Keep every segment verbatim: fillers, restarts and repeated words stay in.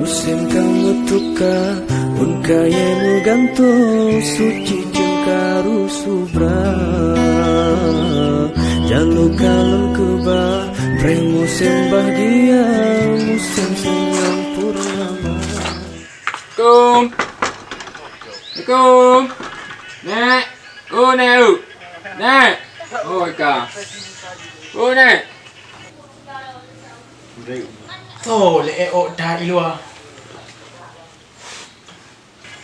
Musém ka meutuka, ôn kayèe meugantoe, suci jeuem ka reusuh bra. Jan luka lôn keuba, bréh musém bahgia, musém seunyam purnama. Assalamualaikum. Assalamualaikum. Nèk. Oh, Nèk, oh. Nèk. Oh, Ika. Oh, Nèk. Soe lé ôk that i luwa?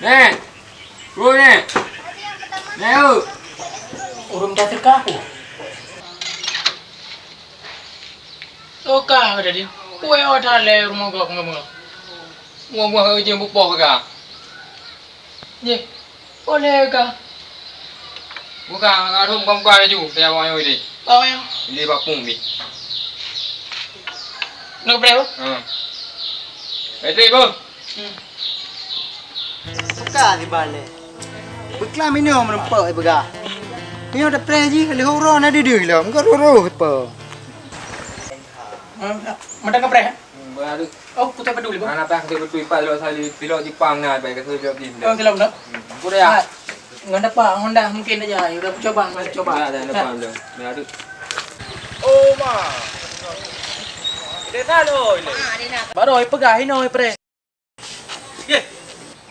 Nèk! Oh, Nèk! Nèk, oh! Ureueng that teuka ku. Soe ka tadi? Peue ôk that lé rumoh gob ngon muah? Muah-muah ureueng bupoh ka. Jih, boleh ka? Bukan, arhom bukan-bukan laju, saya awak nyoe deh. Awak nyoe? Di Bapung deh. Nak berapa? Ha. Baik, baik, bang. Hmm. Bukan di balik. Beklam minum meureumpok ipeugah. Nyoe tapreh jih, lheuh uroe na dideuh lom, engko ruru ipe. Hmm, mantong kapreh, eh? Hmm, baru. Oh, kutai padum lé, Bang. Anak payah kutai padum, ipat lok sali, tilok Jepang na, baik kata tilok jih. Oh, tilok dah. Hmm, aku dah ya. Ah, ngon dapat Honda mungkin aja, ya udah coba, coba. Dah, dah, dah, dah. Dah, dah. Oh, ma. Dia dah lo, ini. Baru ipeugah ino ipreh. Ye.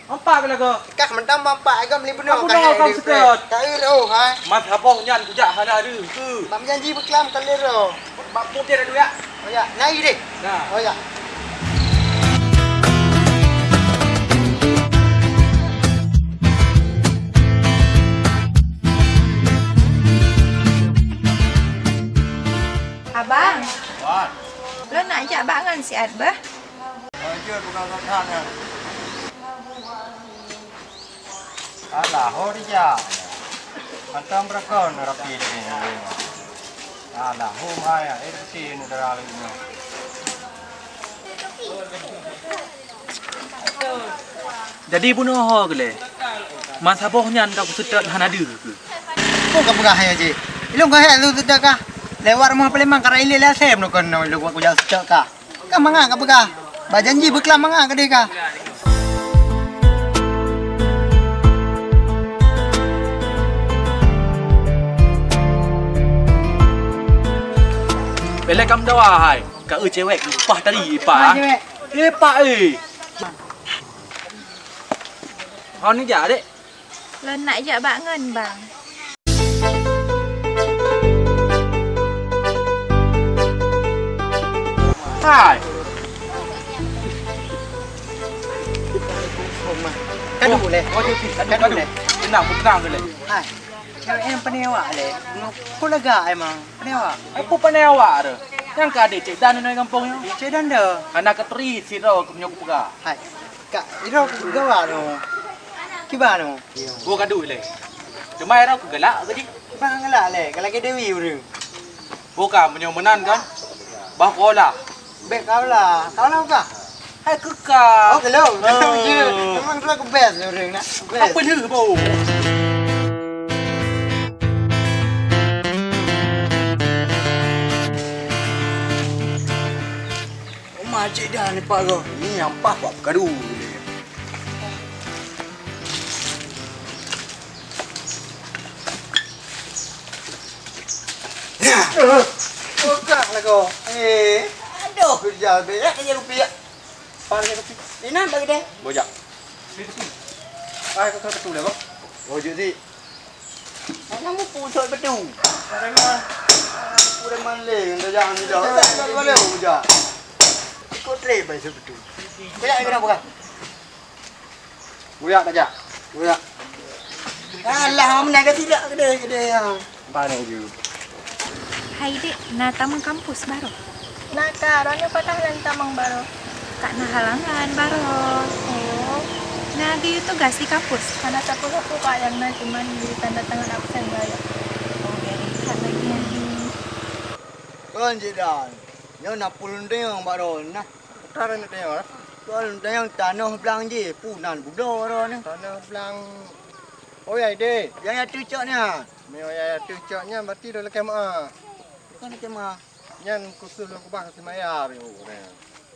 Ampak ke lagu? Kah mentang ampak agam li bunoe. Aku kah dah kau sekeut. Tak ero, ha. Mas haboh nyan kujak hana ada. Ke? Mak janji beklam kali ro. Bak pun dia dah duit, ya? Oh, ya. Nai deh. Nah. Oh, ya. Abang. Wan. Lo nak jak bak ngon siat bah? Oh, jeuet bukan kata nyan. Alah, ho dijak. Mantong beureugon rapi lagèe nyoe. Alah, hom hai, eh, beutôi neudara lagèe nyoe. Jadi bunoe ho geulée. Masa boh nyan ka kuseutôt hana deuh keuh. Peue kapeugah hai jih? Ilôn ka hék lôn seutôt kah? Lewat rumoh Peulimang ka raya ilée lé asèe meunokon nyoe lôn kujak seutôt kah? Ka mangat kapeugah. Bak janji beuklam mangat keudeh kah? Bèk lé kameudawa hai. Ka eu cewek leupah tadi, Pak. Hai, cewek. Eh, Pak, eh. Hon jak, Dek. Lôn nak jak bak ngon, Bang. Hai. Kadu lé. Oh, kadu, kadu. Tenang, tenang dulu. Hai. Cewek nyang pané awak lé. Ko lagak emang. Pané awak. Ai, peue pané awak tu? Nyang ka adék Cék Dan di gampông nyoe. Cék Dan dah. Hana keuturi sidroe keu meunyoe kupeugah. Hai. Kak, sidroe kupeugah awak nyoe. Kiban nyoe. Boh kadu ilée. Teuma ira kugalak keu jih. Bang galak lé, galak keu Dewi ureueng. Boh ka meunyoe meunan kan. Bah kuolah. Bèk kaulah, kaulah kah? Hai keu ka. Oh, keu lôn. Ah. Memang droe keu best ureueng nak. Best. Apa lheueh boh? Oma cik dah ni pak kau. Ni yang pah buat pekadu. Nah. Buka lah kau. Eh. Aduh, kerja habis ya, kerja kopi ya. Pak kerja kopi. Ini bagi deh. Bojak. Ah, kau kau betul dah kau. Oh, jut si. Mana mu pusat betul? Preman. Preman leh, dah jangan dah. Tak boleh bujak. Ikut leh baik betul. Kau nak kenapa kau? Buyak tajak. Buyak. Alah, meunan ka silap gede-gede ha. Panéh ju. Hai dek, na tamong kampus baroe? Na ka, roh nyoe patah lôn tamong baroe. Ka na halangan baroe. Oh. Na geuyue tugas di kampus? Hana sapeue-sapeue ka nyang na, cuman geuyue tanda tangan absen baroe. Oh, jadi that lagi. Kon Jidan, nyoe na pulundeng baroe nah. Ka na tanyong, eh? Kon tanyong tanoh blang jih, pu nan budok droe nyoe. Tanoh blang. Oh, ya, ide. Yang ya teucok nyan. Meunyoe ya, ya teucok nyan, berarti dah lakèe meu'ah. Bukan lakèe meu'ah. Nyan khusus lôn keubah keu si Maya, Bang, oh, nyan.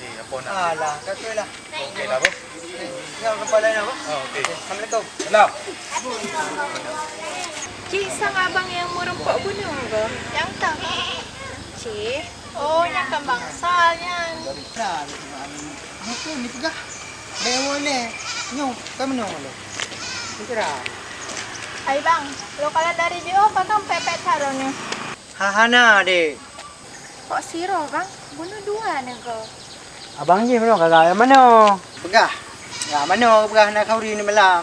Eh, apa nak? Alah, ka keu lah. Okey lah, Bang. Tengok kepala ni, Bang. Oh, okey. Okey, assalamualaikum. Salam. Cik, sang abang nyang meureumpok bunoe, Bang? Nyang tam. Cik. Oh, nyang kan bangsal nyan. Dah, dah, dah. Apa ni peugah? Dewa le. Nyoe, ka meunoe le. Segera. Hai, Bang. Lo kalan dari jiôh, pakon pepet that droeneuh? Ha, hana, Dek. Kok sidroe, Bang? Bunoe dua neuh. Abang jih meunoe ka gaya manoe? Peugah. Ya, manoe peugah na khauri ni malam.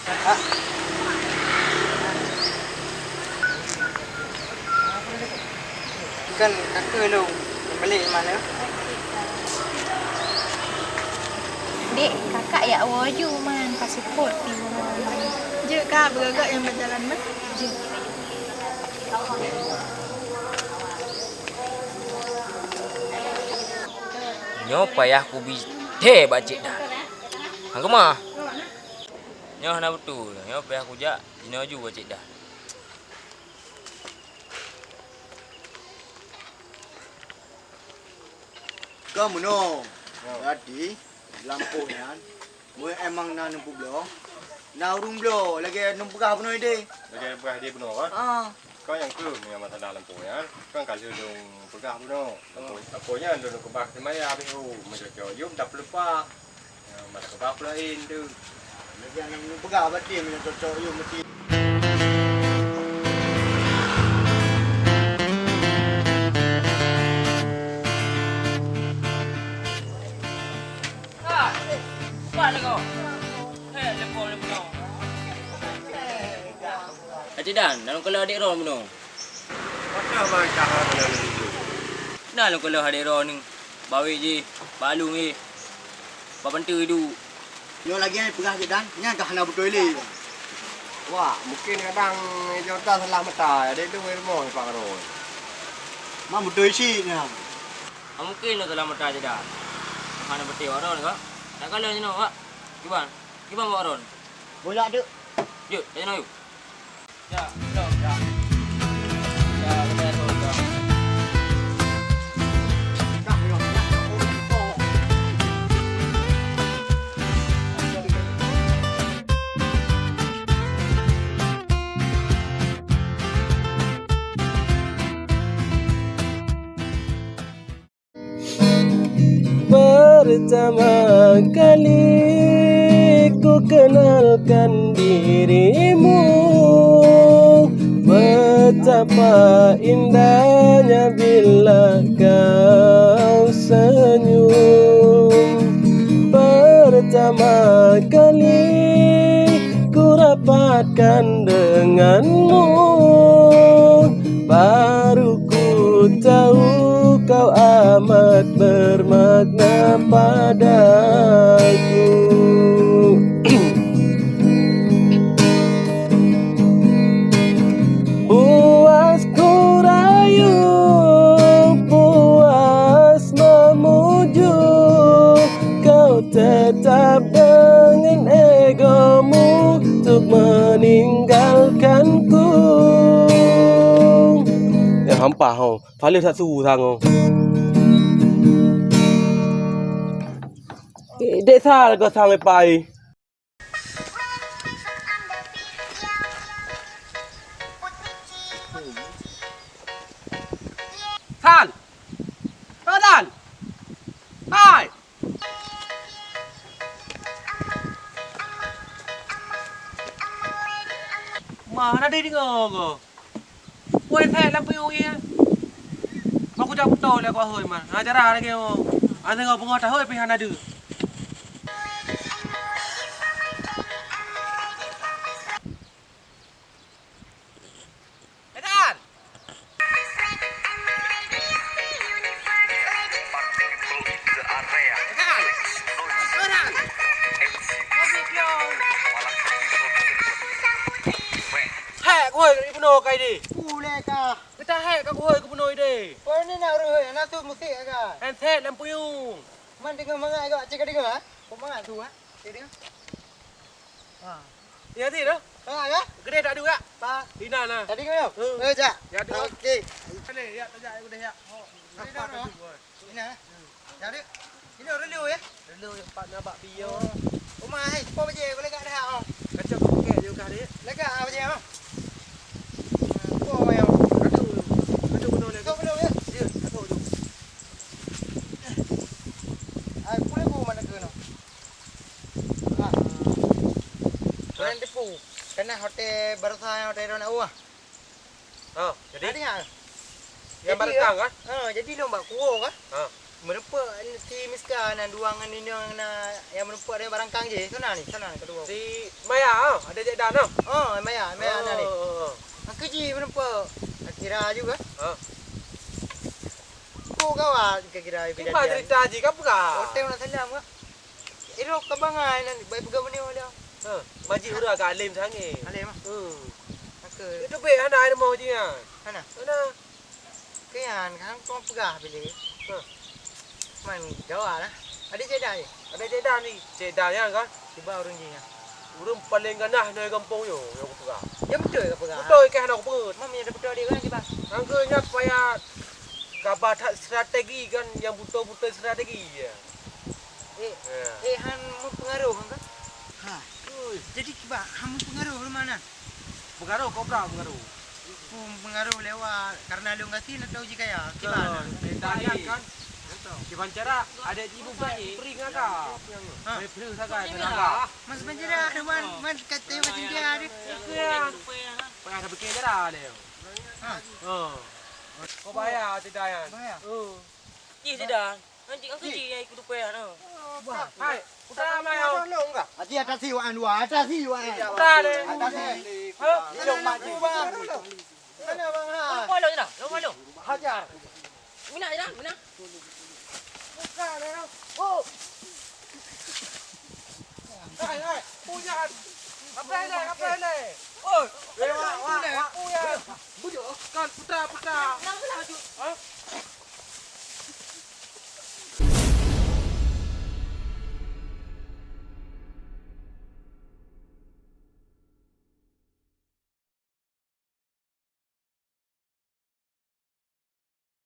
Ha? Bukan kaka lôn. Balik mana? Dek, kakak jak woe ju man paspot. Jeuet ka beugagak nyang beujalan mah. Jeuet. Nyoe payah kubi thee bak Cik Dan. Hang keumah. Nyoe hana beutôi. Nyoe payah kujak jinoe ju bak Cik Dan. Ka meunoe. Jadi, lampôh nyan, meunyoe emang na neupubloe, na ureuëng bloe lagèe neupeugah bunoe idéh. Lagèe neupeugah idéh bunoe, kan? Ah. Kon nyang keuh meunyoe masalah lampôh nyan, kan ka lheueh lôn peugah bunoe. Lampôh, lampôh nyan lôn keubah teuma ya habéh hu, meucocok yum tapeuleupa. Ya, mata keubah pula in tu. Lagèe nyang neupeugah batin meunyoe cocok yum meuti. Acik Dan, dalam keuleuh adék droe bunoe. Macam mana cara kalian itu? Nah, lôn keuleuh adék droe ni. Bawét jih, bak lueng jih. Bak panteue duek. Nyoe lagèe peugah Cik Dan, nyan ka hana beutôi lé. Wah, mungkin kadang Jota salah mata, adék tu rumoh Pak Roi. Ma beutôi cit nyan. Ah, mungkin lôn salah mata Cik Dan. Hana beutôi Pak Roi kah? Tak kala jinoe, Pak. Kiban, kiban Pak Roi. Bolak dek. Yuk, tak jinoe yuk. Pertama kali ku kenalkan dirimu, betapa indahnya bila kau senyum. Pertama kali ku rapatkan denganmu, baru ku tahu kau amat bermakna padaku. Puas ku rayu, puas memuju, kau tetap dengan egomu untuk meninggalkanku. Paléh that su sang oh. Dek sa lagoe sang lepai. San! Oh, San! Hai! Ma hana deungoe goe. Woi, thèe lam peuyueng ie. Bak kujak beutôi lé kok hôi man. Hana cara lagèe nyoe. Hana deungoe beungoh tahôi pih hana deuh. Edan! Edan! Edan! Hek, woi, keunoe kai deh. Ulèe ka. Kita hek ka kuhôi keubunoe deh. Kau ni nak ruhôi, nak tu musik ka. Handset lam puyung. Man dengar mangat kau, cek ka dengar, ha? Kau mangat tu, ha? Cek dengar. Ha. Ya, ti dah. Ha, ya? Gede tak ada, ya? Pa. Ina nah. Tadi kau? Hmm. Eh, jak. Ya, tu. Okey. Ni, ya, tak jak, gede, ya. Oh. Apa tak ada, boy? Ina. Jadi, ini orang dulu ya? Dulu yang pak nabak bio. Oh. Umah hai, po baje, boleh gak dah, oh. Kacau kau pakai juga deh. Lega apa je, oh? Kau yang. Aduh. Aduh, betul, betul. Kau belum ya? Ya, aduh, aduh. Aku lagu mana ke no? Ha. Kalian tipu. Kena hotel barusan hotel Ron Awa. Ha, jadi? Tadi ha. Yang barekang kah? Ha, jadi lôn bak kuwoe kah? Ha. Meureumpok si Miska nan dua ngon inong na nyang meureumpok ada barangkang je. Sana ni, sana ni kedua. Si Maya ha, ada Cik Dan ha. Oh, Maya, Maya na ni. Oh, oh, oh. Aku ji meureumpok. Kira juga. Ha. Ku kawan kira-kira. Cuma cerita ji kah peugah? Hotel nak salam kah? Irok ka bangai nan bai peugah meunyoe dah. Ha, majik ureueng agak alim sangat. Alim ah. Hmm. Oke. Itu be hana air mau dia. Hana. Hana. Kian kan kau peugah pilih. Ha. Man gawa lah. Ada cedak je. Ada cedak ni. Cedak yang kan. Cuba ureueng jih. Ureueng paling ganah noi gampông yo, yo aku peugah. Ya betul ke peugah? Betul ke hana aku peugah. Mam ya betul dia kan kita. Angka nya payah gabah that strategi kan yang betul-betul strategi ya. Eh, eh, han meupeungaruh kan? Ha. Ui. Jadi kiban han meupeungaruh lom na? Peungaruh kobra peungaruh. Oh, meupeungaruh lewat karena lôn gasien atau jikaya? Kiban? Kiban cara ada ibu beri ngaka. Ha. Beri sagai tenaga. Mas penjara man man kata mas dia ada. Payah dah bikin cara dia. Ha. Oh. Kau bayar tidak ya? Bayar. Oh. Ih, tidak. Nanti kan kerja yang ikut upaya tu. Wah, hai. Putra mai. Haji atas si wan dua, atas si wan. Putra deh. Atas si. Ha? Ini dong mak ji. Sana bang ha. Lo lo dah. Lo lo. Hajar. Mina dah, mina. Putra deh. Oh. Hai, hai. Punya. Apa ni? Apa ni? Oh. Eh, wah, wah, wah. Punya. Kan putra, putra. Ha?